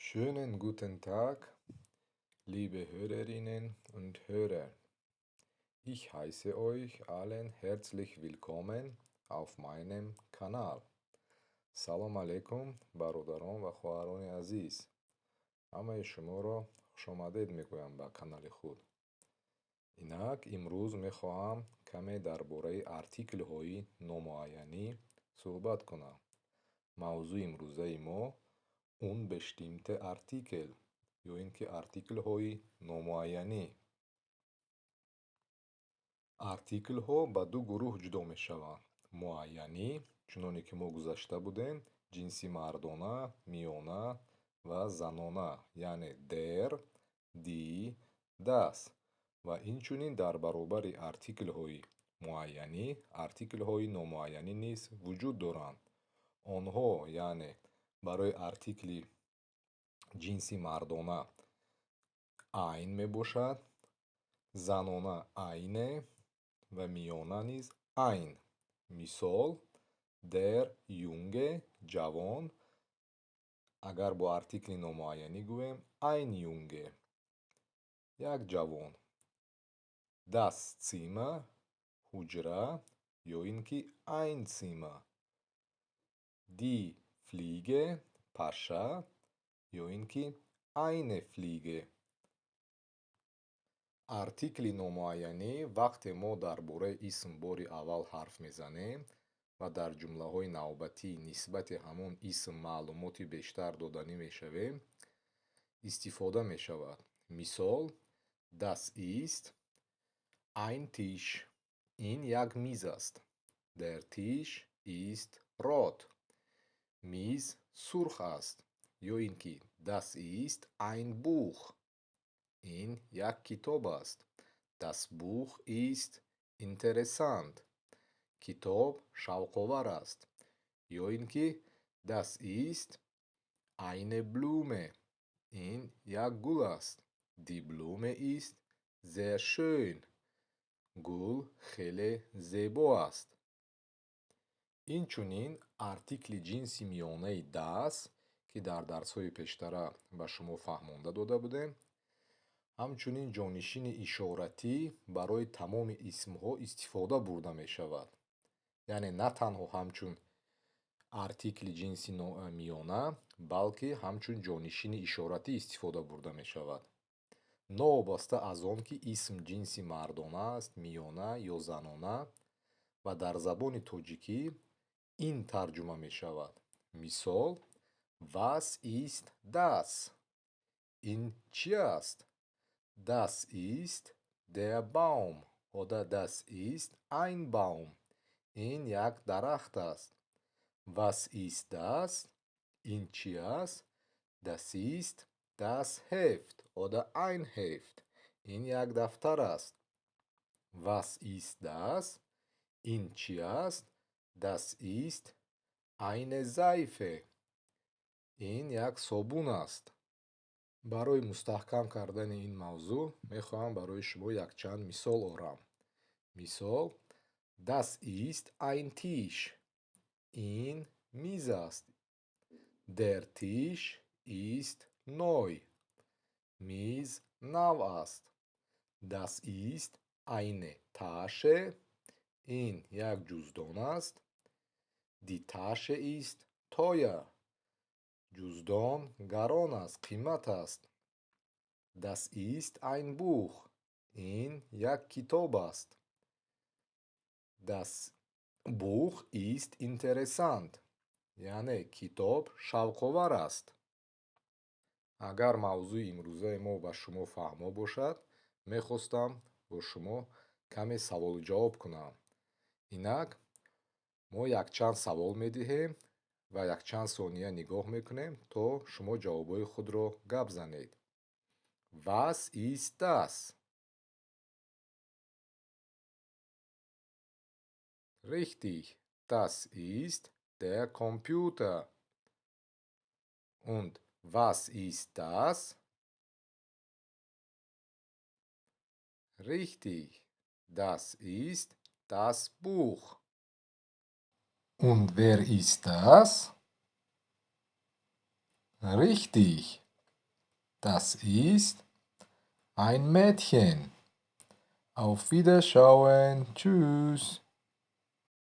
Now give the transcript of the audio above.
Schönen guten Tag, liebe Hörerinnen und Hörer. Ich heiße euch allen herzlich willkommen auf meinem Kanal. Салом алейкум, бародарон ва хоҳарони азиз. Ҳамаи шуморо хушомадед мегӯям ба канали худ. Инак, имрӯз мехоҳам каме дар бораи артиклҳои номуайянӣ суҳбат кунам. Мавзӯи имрӯзаи мо unbestimmte Artikel ё ин ки артиклҳои номуайянӣ. Артиклҳо ба ду гурӯҳ ҷудо мешаванд: муайянӣ, чуноне ки мо гузашта будем, ҷинси мардона, миёна ва занона, яъне der, die, das, ва инчунин дар баробари артиклҳои муайянӣ артиклҳои номуайянӣ низ вуҷуд доранд. Онҳо, яъне барои артикли ҷинси мардона ein мебошад, занона eine ва миёна низ ein. Мисол: der Junge, ҷавон, агар бо артикли номуайянӣ гӯем, ein Junge, як ҷавон. Das Zimmer, ҳуҷра ё ин ки ein Zimmer. Die Fliege, паша ё ин ки eine Fliege. Артикли номуайянӣ, вақте мо дар бораи исм бори аввал ҳарф мезанем ва дар ҷумлаҳои навбатӣ нисбати ҳамон исм маълумоти бештар доданӣ мешавем, истифода мешавад. Мисол: Das ist ein Tisch. Ин як миз аст. Der Tisch ist rot. Миз сурх аст. Ё ин ки Das ist ein Buch. Ин як китоб аст. Das Buch ist interessant. Китоб шавқовар аст. Ё ин ки Das ist eine Blume. Ин як гул аст. Die Blume ist sehr schön. Гул хеле зебо аст. Инчунин артикли ҷинси миёнаи das, ки дар дарсҳои пештара ба шумо фаҳмонда дода будем, ҳамчунин ҷонишини ишоратӣ барои тамоми исмҳо истифода бурда мешавад. Яъне на танҳо ҳамчун артикли ҷинси миёна, балки ҳамчун ҷонишини ишоратӣ истифода бурда мешавад. Новобаста аз он ки исм ҷинси мардона аст, миёна ё занона, ва дар забони тоҷикӣ ин тарҷума мешавад. Мисол: Was ist das? Ин чӣ аст? Das ist der Baum oder das ist ein Baum. Ин як дарахт аст. Was ist das? Ин чӣ аст? Das ist das Heft oder ein Heft. Ин як дафтар аст. Was ist das? Ин чӣ аст? Das ist eine Seife. Ин як собун аст. Барои мустаҳкам кардани ин мавзӯъ мехоҳам барои шумо якчанд мисол орам. Мисол: Das ist ein Tisch. Ин миз аст. Der Tisch ist neu. Миз нав аст. Das ist eine Tasche. Ин як ҷуздон аст. Die Tasche ist teuer. Ҷуздон гарон аст, қимат аст. Das ist ein Buch. Ин як китоб аст. Das Buch ist interessant. Яъне китоб шавқовар аст. Агар мавзӯи имрӯзаи мо ба шумо фаҳмо бошад, мехостам бо шумо каме саволу ҷавоб кунам. Инак, мо якчанд савол медиҳем ва якчанд сония нигоҳ мекунем, то шумо ҷавобҳои худро гап занед. Was ist das? Richtig, das ist der Computer. Und was ist das? Richtig, das ist das Buch. Und wer ist das? Richtig, Das ist ein Mädchen. Auf Wiederschauen. Tschüss.